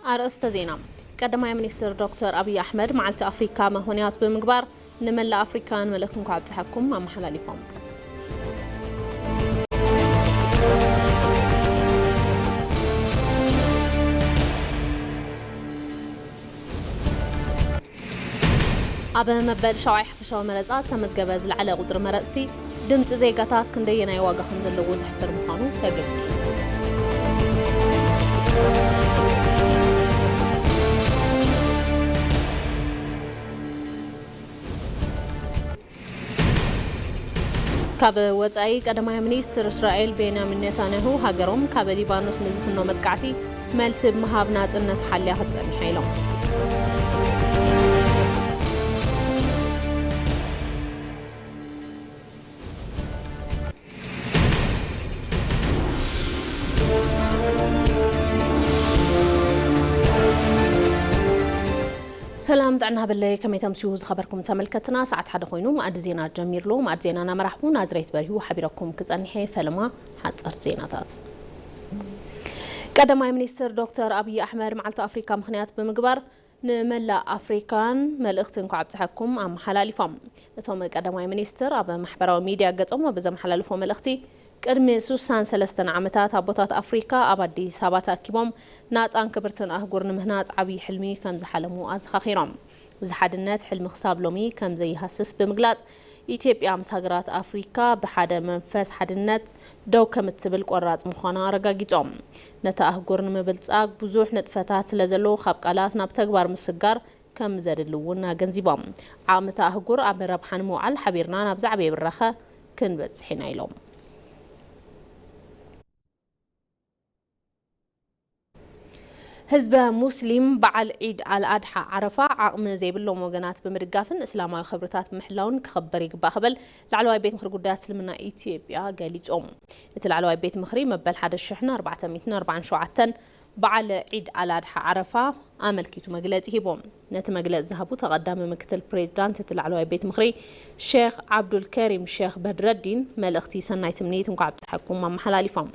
ኣርእስተ ዜና። ቀዳማይ ሚኒስትር ዶክተር ኣብይ ኣሕመድ መዓልቲ ኣፍሪካ ምኽንያት ብምግባር ንመላእ ኣፍሪካውያን መልእኽቲ እንኳዕ ኣብፀሐኩም ኣመሓላሊፎም። ኣብ መበል ሻውዓይ ሓፈሻዊ መረፃ ዝተመዝገበ ዝለዓለ ቁፅሪ መረፅቲ፣ ድምፂ ዜጋታት ክንደየናይ ዋጋ ከም ዘለዎ ዝሕብር ምዃኑ ተገሊፁ። ካብ ወጻኢ፣ ቀዳማይ ሚኒስትር እስራኤል ቤንያሚን ኔታንያሁ፣ ሃገሮም ካብ ሊባኖስ ንዝፍኖ መጥቃዕቲ መልሲ ብምሃብ ናጽነት ሓልያ ክትጸንሕ ኢሎም። ሰላም ጥዕና በለይ፣ ከመይ ተምስዩ ዝኸበርኩም ተመልከትና? ሰዓት ሓደ ኮይኑ መኣዲ ዜና ጀሚርሉ። መኣዲ ዜና እናመራሕኩ ናዝሬት በሪሁ ሓቢረኩም ክጸንሐ። ፈለማ ሓጸርቲ ዜናታት። ቀዳማይ ሚኒስትር ዶክተር ኣብይ ኣሕመድ መዓልቲ ኣፍሪካ ምኽንያት ብምግባር ንመላእ ኣፍሪካን መልእኽቲ እንኳዕ ኣብፀሐኩም ኣመሓላሊፎም። እቶም ቀዳማይ ሚኒስትር ኣብ ማሕበራዊ ሚድያ ገጾም ኣብ ዘመሓላልፎ መልእኽቲ፣ ቅድሚ ሱሳን ሰለስተን ዓመታት ኣቦታት ኣፍሪካ ኣብ ኣዲስ ኣበባ ተኣኪቦም ናፃን ክብርትን ኣህጉር ንምህናፅ ዓብዪ ሕልሚ ከም ዝሓለሙ ኣዘኻኺሮም። እዚ ሓድነት ሕልሚ ክሳብ ሎሚ ከም ዘይሃስስ ብምግላፅ፣ ኢትዮጵያ ምስ ሃገራት ኣፍሪካ ብሓደ መንፈስ ሓድነት ደው ከም እትብል ቆራፅ ምዃና ኣረጋጊፆም። ነታ ኣህጉር ንምብልፃግ ብዙሕ ንጥፈታት ስለ ዘሎ፣ ካብ ቃላት ናብ ተግባር ምስጋር ከም ዘድሊ እውን ኣገንዚቦም። ዓቕሚ እታ ኣህጉር ኣብ ረብሓ ንምውዓል ሓቢርና ናብ ዝዓበየ ብራኸ ክንበፅሕ ኢና ኢሎም። ህዝበ ሙስሊም በዓል ዒድ ኣልኣድሓ ዓረፋ ዓቕሚ ዘይብሎም ወገናት ብምድጋፍን እስላማዊ ክብርታት ብምሕላውን ክኽበር ይግባእ ክብል ላዕለዋይ ቤት ምኽሪ ጉዳያት እስልምና ኢትዮጵያ ገሊጾም። እቲ ላዕለዋይ ቤት ምኽሪ መበል ሓደ ሺሕን ኣርባዕተ ሚእትን ኣርባዓን ሸውዓተን በዓል ዒድ ኣልኣድሓ ዓረፋ ኣመልኪቱ መግለጺ ሂቦም። ነቲ መግለጺ ዝሃቡ ተቐዳሚ ምክትል ፕሬዚዳንት እቲ ላዕለዋይ ቤት ምኽሪ ሼኽ ዓብዱልከሪም ሼኽ በድረዲን፣ መልእኽቲ ሰናይ ትምኒት እንኳዕ ኣብፀሐኩም ኣመሓላሊፎም።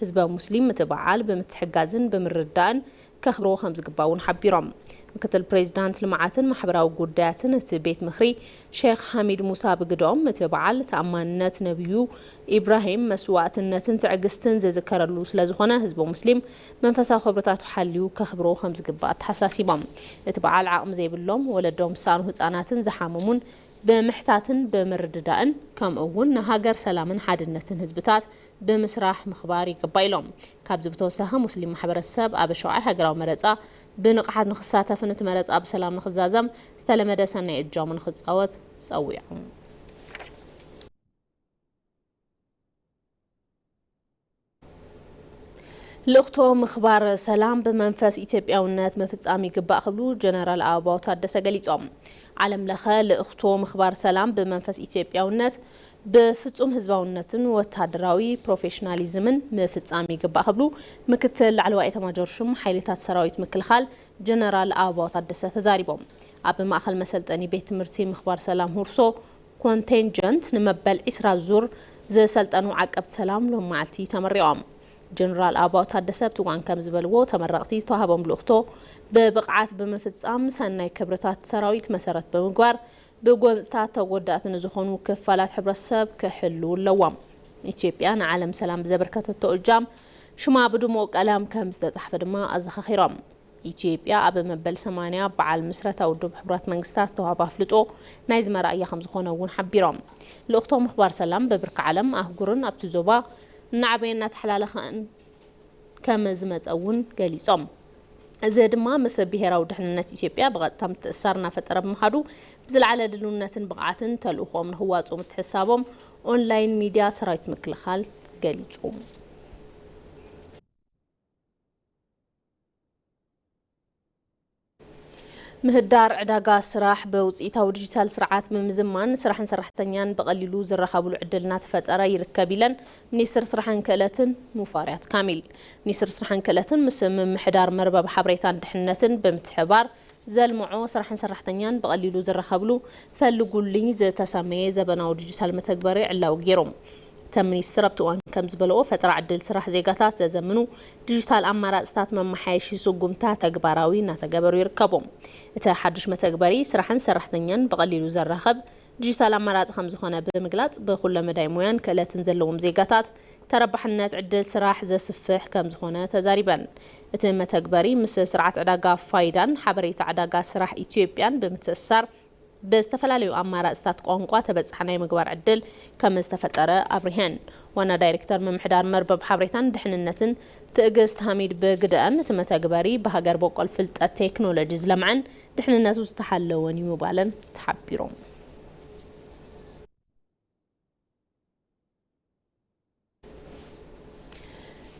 ህዝበ ሙስሊም እቲ በዓል ብምትሕጋዝን ብምርዳእን ከኽብርዎ ከም ዝግባእ እውን ሓቢሮም። ምክትል ፕሬዚዳንት ልምዓትን ማሕበራዊ ጉዳያትን እቲ ቤት ምኽሪ ሼኽ ሓሚድ ሙሳ ብግደኦም፣ እቲ በዓል ተኣማንነት ነብዩ ኢብራሂም መስዋእትነትን ትዕግስትን ዝዝከረሉ ስለ ዝኾነ፣ ህዝበ ሙስሊም መንፈሳዊ ክብርታቱ ሓልዩ ከኽብሮ ከም ዝግባእ ኣተሓሳሲቦም። እቲ በዓል ዓቕሚ ዘይብሎም፣ ወለዶም ዝሰኣኑ ህጻናትን ዝሓመሙን ብምሕታትን ብምርድዳእን፣ ከምኡ እውን ንሃገር ሰላምን ሓድነትን ህዝብታት ብምስራሕ ምኽባር ይግባእ ኢሎም። ካብዚ ብተወሳኺ፣ ሙስሊም ማሕበረሰብ ኣብ ሸውዓይ ሃገራዊ መረፃ ብንቕሓት ንኽሳተፍን እቲ መረፃ ብሰላም ንኽዛዘም ዝተለመደ ሰናይ እጃሙ ንኽፃወት ጸዊዖም። ልእኽቶ ምኽባር ሰላም ብመንፈስ ኢትዮጵያውነት ምፍጻም ይግባእ ክብሉ ጀነራል ኣበባው ታደሰ ገሊጾም። ዓለም ለኸ ልእኽቶ ምኽባር ሰላም ብመንፈስ ኢትዮጵያውነት፣ ብፍጹም ህዝባውነትን ወታደራዊ ፕሮፌሽናሊዝምን ምፍጻም ይግባእ ክብሉ ምክትል ላዕለዋይ ኤታማጆር ሹም ሓይልታት ሰራዊት ምክልኻል ጀነራል ኣበባው ታደሰ ተዛሪቦም። ኣብ ማእኸል መሰልጠኒ ቤት ትምህርቲ ምኽባር ሰላም ሁርሶ ኮንቴንጀንት ንመበል ዒስራ ዙር ዝሰልጠኑ ዓቀብቲ ሰላም ሎም መዓልቲ ተመሪቖም። ጀነራል ኣበባው ታደሰ ኣብቲ እዋን ከም ዝበልዎ፣ ተመረቕቲ ዝተዋህቦም ልእኽቶ ብብቕዓት ብምፍጻም፣ ሰናይ ክብርታት ሰራዊት መሰረት ብምግባር፣ ብጎንፅታት ተጎዳእቲ ንዝኾኑ ክፋላት ሕብረተሰብ ክሕልዉ ኣለዎም። ኢትዮጵያ ንዓለም ሰላም ብዘበርከተቶ እጃም ሽማ ብድሙቕ ቀለም ከም ዝተጻሕፈ ድማ ኣዘኻኺሮም። ኢትዮጵያ ኣብ መበል ሰማንያ በዓል ምስረታ ውድብ ሕቡራት መንግስታት ዝተዋህባ ኣፍልጦ ናይ ዝመርኣያ ከም ዝኾነ እውን ሓቢሮም። ልእኽቶ ምኽባር ሰላም ብብርኪ ዓለም፣ ኣህጉርን ኣብቲ ዞባ እናዓበየ እናተሓላለኸን ከም ዝመፀ እውን ገሊፆም። እዚ ድማ ምስ ብሄራዊ ድሕንነት ኢትዮጵያ ብቐጥታ ምትእስሳር እናፈጠረ ብምኻዱ፣ ብዝለዓለ ድልውነትን ብቕዓትን ተልእኾኦም ንኽዋፅኡ ምትሕስሳቦም ኦንላይን ሚድያ ሰራዊት ምክልኻል ገሊፁ። ምህዳር ዕዳጋ ስራሕ ብውፅኢታዊ ዲጂታል ስርዓት ብምዝማን፣ ስራሕን ሰራሕተኛን ብቐሊሉ ዝራኸብሉ ዕድል እናተፈጠረ ይርከብ ኢለን ሚኒስትር ስራሕን ክእለትን ሙፈሪያት ካሚል። ሚኒስትር ስራሕን ክእለትን ምስ ምምሕዳር መርበብ ሓበሬታን ድሕንነትን ብምትሕብባር ዘልምዖ ስራሕን ሰራሕተኛን ብቐሊሉ ዝራኸብሉ ፈልጉልኝ ዝተሰመየ ዘበናዊ ዲጂታል መተግበሪ ዕላዊ ገይሮም። እተን ሚኒስትር ኣብቲ እዋን ከም ዝበለዎ፣ ፈጠራ ዕድል ስራሕ ዜጋታት ዘዘምኑ ዲጂታል ኣማራፅታት መመሓየሺ ስጉምታ ተግባራዊ እናተገበሩ ይርከቡ። እቲ ሓዱሽ መተግበሪ ስራሕን ሰራሕተኛን ብቐሊሉ ዘራኸብ ዲጂታል ኣማራፂ ከም ዝኾነ ብምግላፅ፣ ብኩለ መዳይ ሞያን ክእለትን ዘለዎም ዜጋታት ተረባሕነት ዕድል ስራሕ ዘስፍሕ ከም ዝኾነ ተዛሪበን። እቲ መተግበሪ ምስ ስርዓት ዕዳጋ ፋይዳን ሓበሬታ ዕዳጋ ስራሕ ኢትዮጵያን ብምትእስሳር፣ ብዝተፈላለዩ ኣማራፅታት ቋንቋ ተበፃሒ ናይ ምግባር ዕድል ከም ዝተፈጠረ ኣብሪሀን። ዋና ዳይሬክተር ምምሕዳር መርበብ ሓበሬታን ድሕንነትን ትእግስት ሃሚድ ብግደአን፣ እቲ መተግበሪ ብሃገር በቆል ፍልጠት ቴክኖሎጂ ዝለምዐን ድሕንነቱ ዝተሓለወን እዩ ምባለን ተሓቢሮም።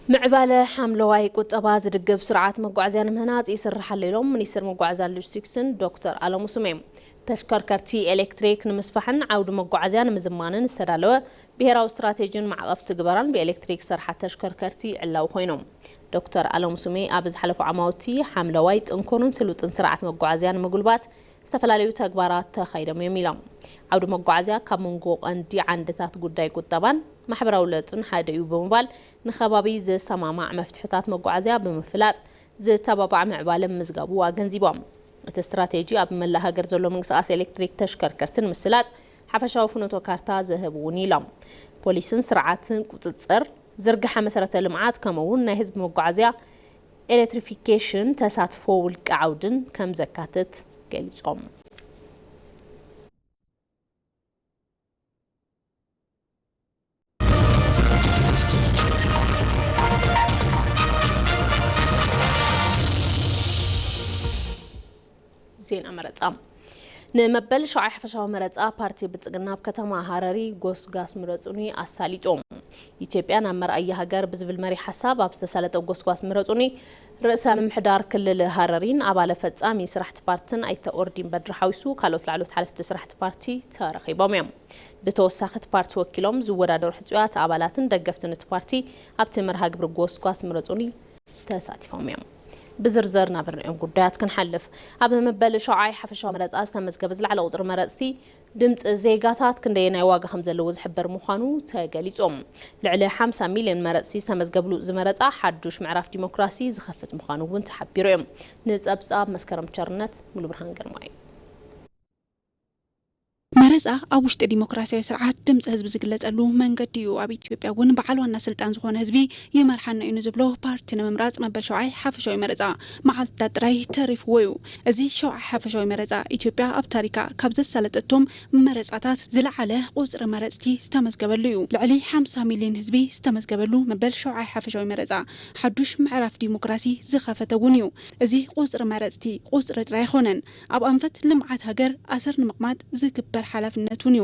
ምዕባለ ሓምለዋይ ቁጠባ ዝድግፍ ስርዓት መጓዓዝያ ንምህናፅ ይስራሕ ኣሎ ኢሎም ሚኒስትር መጓዓዝያን ሎጂስቲክስን ዶክተር ኣለሙ ስሜ። ተሽከርከርቲ ኤሌክትሪክ ንምስፋሕን ዓውዲ መጓዓዝያ ንምዝማንን ዝተዳለወ ብሄራዊ ስትራቴጂን ማዕቐፍ ትግበራን ብኤሌክትሪክ ዝሰርሓ ተሽከርከርቲ ዕላዊ ኮይኖም። ዶክተር ኣለሙ ስሜ ኣብ ዝሓለፉ ዓማውቲ ሓምለዋይ ጥንኩርን ስሉጥን ስርዓት መጓዓዝያ ንምጉልባት ዝተፈላለዩ ተግባራት ተኻይዶም እዮም ኢሎም። ዓውዲ መጓዓዝያ ካብ መንጎ ቀንዲ ዓንድታት ጉዳይ ቁጠባን ማሕበራዊ ለውጥን ሓደ እዩ ብምባል፣ ንከባቢ ዘሰማማዕ መፍትሕታት መጓዓዝያ ብምፍላጥ ዝተባባዕ ምዕባለ ምምዝጋቡ ኣገንዚቦም። እቲ ስትራቴጂ ኣብ መላእ ሃገር ዘሎ ምንቅስቃስ ኤሌክትሪክ ተሽከርከርትን ምስላጥ ሓፈሻዊ ፍኖተ ካርታ ዝህብ እውን ኢሎም። ፖሊስን ስርዓትን ቁፅፅር፣ ዝርግሐ መሰረተ ልምዓት ከምኡ እውን ናይ ህዝቢ መጓዓዝያ ኤሌክትሪፊኬሽን ተሳትፎ ውልቀ ዓውድን ከም ዘካትት ገሊፆም። ዜና መረፃ። ንመበል ሸውዓይ ሓፈሻዊ መረፃ ፓርቲ ብልፅግና ኣብ ከተማ ሃረሪ ጎስጓስ ምረፁኒ ኣሳሊጡ። ኢትዮጵያ ናብ መርኣያ ሃገር ብዝብል መሪ ሓሳብ ኣብ ዝተሳለጠ ጎስጓስ ምረፁኒ፣ ርእሰ ምምሕዳር ክልል ሃረሪን ኣባለ ፈጻሚ ስራሕቲ ፓርትን ኣይተ ኦርዲን በድሪ ሓዊሱ ካልኦት ላዕለዎት ሓለፍቲ ስራሕቲ ፓርቲ ተረኺቦም እዮም። ብተወሳኺ እቲ ፓርቲ ወኪሎም ዝወዳደሩ ሕጹያት ኣባላትን ደገፍትን እቲ ፓርቲ ኣብቲ መርሃ ግብሪ ጎስጓስ ምረፁኒ ተሳቲፎም እዮም። ብዝርዝር ናብ እንሪኦም ጉዳያት ክንሓልፍ፣ ኣብ መበል ሸውዓይ ሓፈሻዊ መረፃ ዝተመዝገበ ዝለዓለ ቁፅሪ መረፅቲ ድምፂ ዜጋታት ክንደየናይ ዋጋ ከም ዘለዎ ዝሕብር ምዃኑ ተገሊጹ። ልዕሊ ሓምሳ ሚልዮን መረፅቲ ዝተመዝገብሉ እዚ መረፃ ሓዱሽ ምዕራፍ ዲሞክራሲ ዝኸፍት ምዃኑ እውን ተሓቢሩ እዩ። ንፀብፃብ መስከረም ቸርነት፣ ሙሉ ብርሃን ግርማይ። መረፃ ኣብ ውሽጢ ዲሞክራሲያዊ ስርዓት ድምፂ ህዝቢ ዝግለፀሉ መንገዲ እዩ። ኣብ ኢትዮጵያ እውን በዓል ዋና ስልጣን ዝኾነ ህዝቢ ይመርሓና እዩ ንዝብሎ ፓርቲ ንምምራፅ መበል ሸውዓይ ሓፈሻዊ መረፃ መዓልትታት ጥራይ ተሪፍዎ እዩ። እዚ ሸውዓይ ሓፈሻዊ መረፃ ኢትዮጵያ ኣብ ታሪካ ካብ ዘሳለጠቶም መረፃታት ዝለዓለ ቁፅሪ መረፅቲ ዝተመዝገበሉ እዩ። ልዕሊ ሓምሳ ሚልዮን ህዝቢ ዝተመዝገበሉ መበል ሸውዓይ ሓፈሻዊ መረፃ ሓዱሽ ምዕራፍ ዲሞክራሲ ዝኸፈተ እውን እዩ። እዚ ቁፅሪ መረፅቲ ቁፅሪ ጥራይ ኣይኮነን። ኣብ ኣንፈት ልምዓት ሃገር ኣሰር ንምቕማጥ ዝግበር ሓላፍነት እውን እዩ።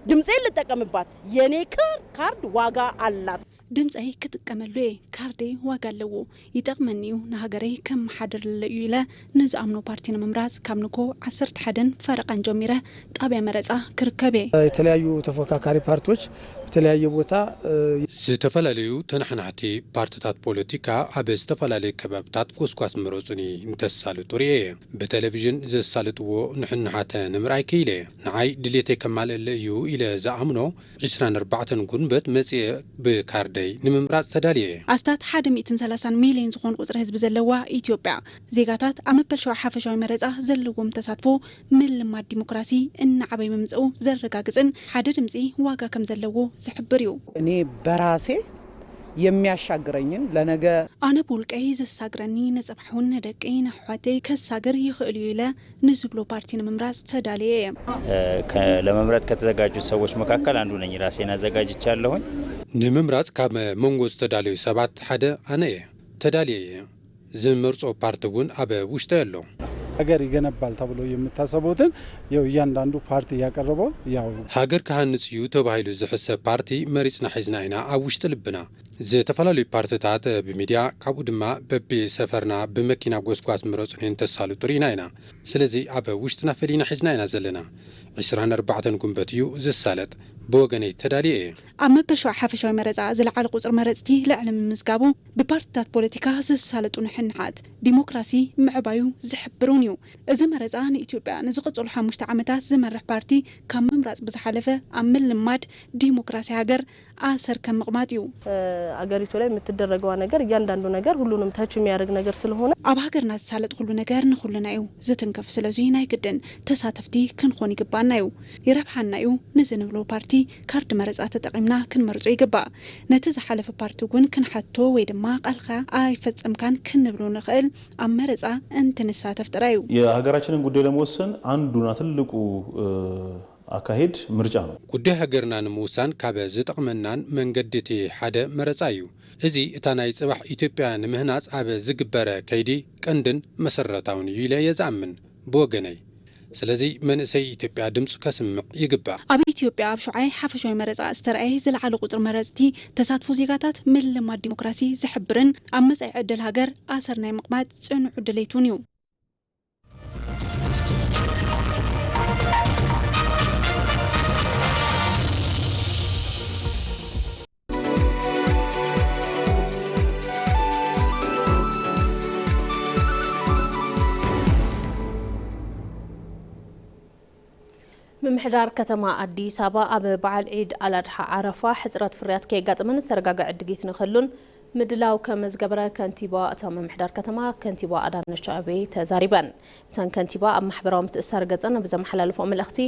ድምፀይ ልጠቀምባት፣ የኔ ካር-፣ ካርድ ዋጋ ኣላት። ድምፀይ ክጥቀመሉ እየ፣ ካርደይ ዋጋ ኣለዎ፣ ይጠቕመኒ እዩ፣ ንሃገረይ ከመሓድረለይ እዩ ኢለ ንዝኣምኖ ፓርቲ ንምምራፅ ካብ ንግሆ ዓሰርተ ሓደን ፈረቓን ጀሚረ ጣብያ መረፃ ክርከብ እየ። የተለያዩ ተፎካካሪ ፓርቲዎች በተለያየ ቦታ፣ እ፣ ዝተፈላለዩ ተነሓናሕቲ ፓርትታት ፖለቲካ ኣብ ዝተፈላለዩ ከባብታት ጎስጓስ ምረፁኒ እንተሳልጡ ርእየ። ብቴሌቪዥን ዘሳልጥዎ ንሕንሓተ ንምርኣይ ክኢለ። ንዓይ ድሌተይ ከማልእለ እዩ ኢለ ዝኣምኖ ዕስራን ኣርባዕተን ጉንበት መፅየ ብካርደይ ንምምራፅ ተዳልየ። ኣስታት ሓደ ሚእትን ሰላሳን ሚልዮን ዝኾን ቁፅሪ ህዝቢ ዘለዋ ኢትዮጵያ፣ ዜጋታት ኣብ መበል ሸውዓይ ሓፈሻዊ መረፃ ዘለዎም ተሳትፎ ምልማድ ዲሞክራሲ እናዓበየ ምምፅኡ ዘረጋግፅን ሓደ ድምፂ ዋጋ ከም ዘለዎ ዝሕብር እዩ። እኔ በራሴ የሚያሻግረኝን ለነገ ኣነ ብውልቀይ ዘሳግረኒ፣ ንፅባሕ እውን ንደቀይ ንኣሕዋተይ ከሳግር ይኽእል እዩ ኢለ ንዝብሎ ፓርቲ ንምምራፅ ተዳልየ እየ። እ፣ ከ-፣ ለመምረጥ ከተዘጋጁ ሰዎች መካከል አንዱ ነኝ። ራሴን አዘጋጅቻለሁኝ። ንምምራፅ ካብ መንጎ ዝተዳለዩ ሰባት ሓደ ኣነ እየ። ተዳልየ እየ። ዝመርጾ ፓርቲ እውን ኣብ ውሽጠይ ኣሎ። ሀገር ይገነባል ተብሎ የምታሰቡትን ያው እያንዳንዱ ፓርቲ ያቀረበው ያው ሃገር ክሃንጽ እዩ ተባሂሉ ዝሕሰብ ፓርቲ መሪጽና ሒዝና ኢና ኣብ ውሽጢ ልብና። ዝተፈላለዩ ፓርትታት ብሚድያ፣ ካብኡ ድማ በቢ ሰፈርና ብመኪና ጎስጓስ ምረጹኒ እንተሳልጡ ርኢና ኢና። ስለዚ ኣብ ውሽጥና ፈሊና ሒዝና ኢና ዘለና። ዕስራን ኣርባዕተን ጉንበት እዩ ዝሳለጥ። ብወገነይ ተዳልየ እየ። ኣብ መበል ሸውዓይ ሓፈሻዊ መረጻ ዝለዓለ ቁጽሪ መረጽቲ ልዕሊ ምምዝጋቡ፣ ብፓርቲታት ፖለቲካ ዝሳለጡ ንሕንሓት ዲሞክራሲ ምዕባዩ ዝሕብር እውን እዩ። እዚ መረጻ ንኢትዮጵያ ንዝቕጽሉ ሓሙሽተ ዓመታት ዝመርሕ ፓርቲ ካብ ምምራጽ ብዝሓለፈ ኣብ ምልማድ ዲሞክራሲ ሃገር ኣሰር ከም ምቕማጥ እዩ። አገሪቱ ላይ የምትደረገዋ ነገር እያንዳንዱ ነገር ሁሉንም ተች የሚያደርግ ነገር ስለሆነ ኣብ ሃገርና ዝሳለጥ ኩሉ ነገር ንኹልና እዩ ዝትንክፍ። ስለዚ ናይ ግድን ተሳተፍቲ ክንኾን ይግባና እዩ። ይረብሓና እዩ ንዚ ንብሎ ፓርቲ ካርድ መረፃ ተጠቒምና ክንመርጾ ይግባእ። ነቲ ዝሓለፈ ፓርቲ እውን ክንሓቶ ወይ ድማ ቃልካ ኣይፈጸምካን ክንብሎ ንኽእል ኣብ መረፃ እንትንሳተፍ ጥራይ እዩ። የሀገራችንን ጉዳይ ለመወሰን አንዱና ትልቁ አካሄድ ምርጫ ነው። ጉዳይ ሃገርና ንምውሳን ካብ ዝጠቕመናን መንገዲ እቲ ሓደ መረጻ እዩ። እዚ እታ ናይ ጽባሕ ኢትዮጵያ ንምህናጽ ኣብ ዝግበረ ከይዲ ቀንድን መሰረታውን እዩ ኢለ እየ ዝኣምን ብወገነይ። ስለዚ መንእሰይ ኢትዮጵያ ድምጹ ከስምዕ ይግባእ። ኣብ ኢትዮጵያ ኣብ ሸውዓይ ሓፈሻዊ መረጻ ዝተረኣየ ዝለዓለ ቁጽሪ መረጽቲ ተሳትፎ ዜጋታት ምልማድ ዲሞክራሲ ዝሕብርን ኣብ መጻኢ ዕድል ሃገር ኣሰር ናይ ምቕማጥ ጽኑዕ ድሌት እውን እዩ። ምምሕዳር ከተማ ኣዲስ ኣበባ ኣብ በዓል ዒድ ኣልኣድሓ ዓረፋ ሕፅረት ፍርያት ከየጋጥምን ዝተረጋግዐ ዕድጊት ንክህሉን ምድላው ከም ዝገበረ ከንቲባ እታ ምምሕዳር ከተማ ከንቲባ ኣዳነች ኣቤቤ ተዛሪበን። እተን ከንቲባ ኣብ ማሕበራዊ ምትእስሳር ገፀን ብዘመሓላለፍኦ መልእኽቲ፣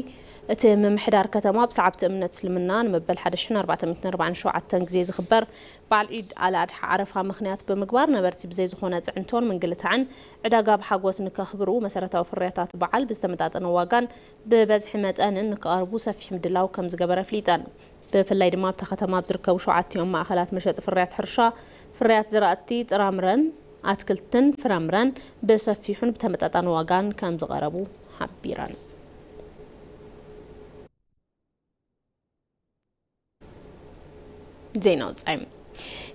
እቲ ምምሕዳር ከተማ ብሰዓብቲ እምነት እስልምና ንመበል ሓደ ሽሕን ኣርባዕተ ሚእትን ኣርባዓን ሸውዓተን ግዜ ዝኽበር በዓል ዒድ ኣልኣድሓ ዓረፋ ምኽንያት ብምግባር ነበርቲ ብዘይ ዝኾነ ፅዕንቶን ምንግልታዕን ዕዳጋ ብሓጎስ ንከኽብሩ መሰረታዊ ፍርያታት በዓል ብዝተመጣጠነ ዋጋን ብበዝሒ መጠንን ንክቐርቡ ሰፊሕ ምድላው ከም ዝገበረ ኣፍሊጠን። ብፍላይ ድማ ኣብታ ከተማ ኣብ ዝርከቡ ሸውዓቲኦም ማእኸላት መሸጢ ፍርያት ሕርሻ፣ ፍርያት ዝራእቲ፣ ጥራምረን ኣትክልትን ፍራምረን ብሰፊሑን ብተመጣጣኒ ዋጋን ከም ዝቐረቡ ሓቢረን። ዜና ወጻኢ።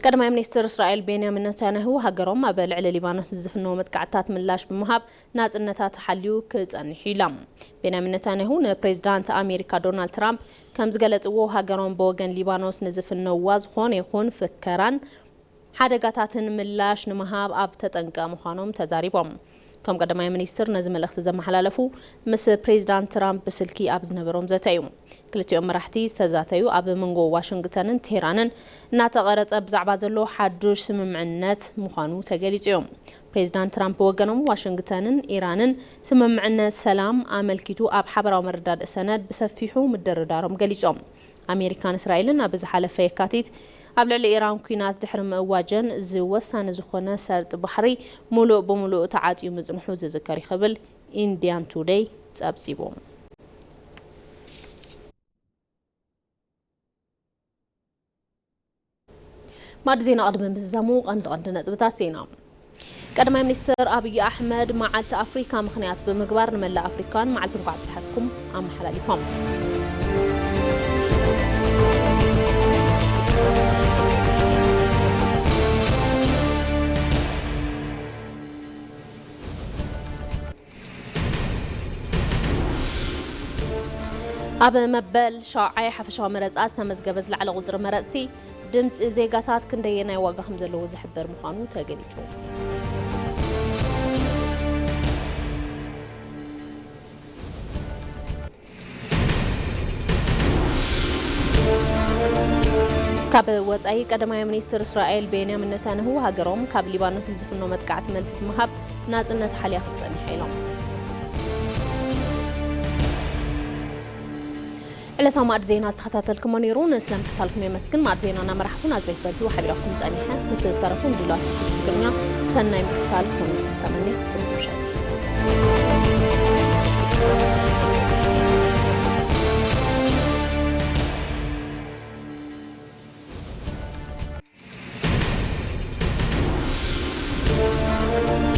ቀዳማይ ሚኒስትር እስራኤል ቤንያሚን ነታንያሁ ሃገሮም ኣብ ልዕሊ ሊባኖስ ንዝፍነው መጥቃዕትታት ምላሽ ብምሃብ ናጽነታ ተሓልዩ ክጸንሕ እዩ ኢላ። ቤንያሚን ነታንያሁ ንፕሬዚዳንት ኣሜሪካ ዶናልድ ትራምፕ ከም ዝገለጽዎ፣ ሃገሮም ብወገን ሊባኖስ ንዝፍነውዋ ዝኾነ ይኹን ፍከራን ሓደጋታትን ምላሽ ንምሃብ ኣብ ተጠንቀ ምዃኖም ተዛሪቦም። እቶም ቀዳማይ ሚኒስትር ነዚ መልእኽቲ ዘመሓላለፉ ምስ ፕሬዚዳንት ትራምፕ ብስልኪ ኣብ ዝነበሮም ዘተ እዩ። ክልቲኦም መራሕቲ ዝተዛተዩ ኣብ መንጎ ዋሽንግተንን ቴህራንን እናተቐረጸ ብዛዕባ ዘሎ ሓዱሽ ስምምዕነት ምዃኑ ተገሊጹ እዩ። ፕሬዚዳንት ትራምፕ ብወገኖም ዋሽንግተንን ኢራንን ስምምዕነት ሰላም ኣመልኪቱ ኣብ ሓበራዊ መረዳድኢ ሰነድ ብሰፊሑ ምድርዳሮም ገሊጾም። ኣሜሪካን እስራኤልን ኣብ ዝሓለፈ የካቲት ኣብ ልዕሊ ኢራን ኲናት ድሕሪ ምእዋጀን እዚ ወሳኒ ዝኾነ ሰርጥ ባሕሪ ሙሉእ ብሙሉእ ተዓጽዩ ምጽንሑ ዝዝከር እዩ ክብል ኢንዲያን ቱደይ ጸብጺቡ። ማዕዲ ዜና ቅድሚ ምዝዛሙ ቀንዲ ቀንዲ ነጥብታት ዜና። ቀዳማይ ሚኒስትር ኣብይ ኣሕመድ መዓልቲ ኣፍሪካ ምኽንያት ብምግባር ንመላእ ኣፍሪካን መዓልቲ እንኳዕ ኣብፀሐኩም ኣመሓላሊፎም። ኣብ መበል ሻውዓይ ሓፈሻዊ መረፃ ዝተመዝገበ ዝለዓለ ቁፅሪ መረፅቲ ድምፂ ዜጋታት ክንደየናይ ዋጋ ከም ዘለዎ ዝሕብር ምዃኑ ተገሊፁ። ካብ ወፃኢ ቀዳማይ ሚኒስትር እስራኤል ቤንያሚን ነታንያሁ ሃገሮም ካብ ሊባኖስ ንዝፍኖ መጥቃዕቲ መልሲ ብምሃብ ናፅነት ሓልያ ክትፀንሕ ኢሎም። ዕለታዊ ማዕድ ዜና ዝተኸታተልኩሞ ነይሩ። ንስለ ምክታልኩም የመስግን። ማዕድ ዜና እናመራሕኩ ናዝሬት በርሂ ሓቢራኩም ፀኒሐ። ምስ ዝተረፉ ምድላዋት ትግርኛ ሰናይ ምክታል ኩኑ ተመኒ። ብሩኽ ምሸት።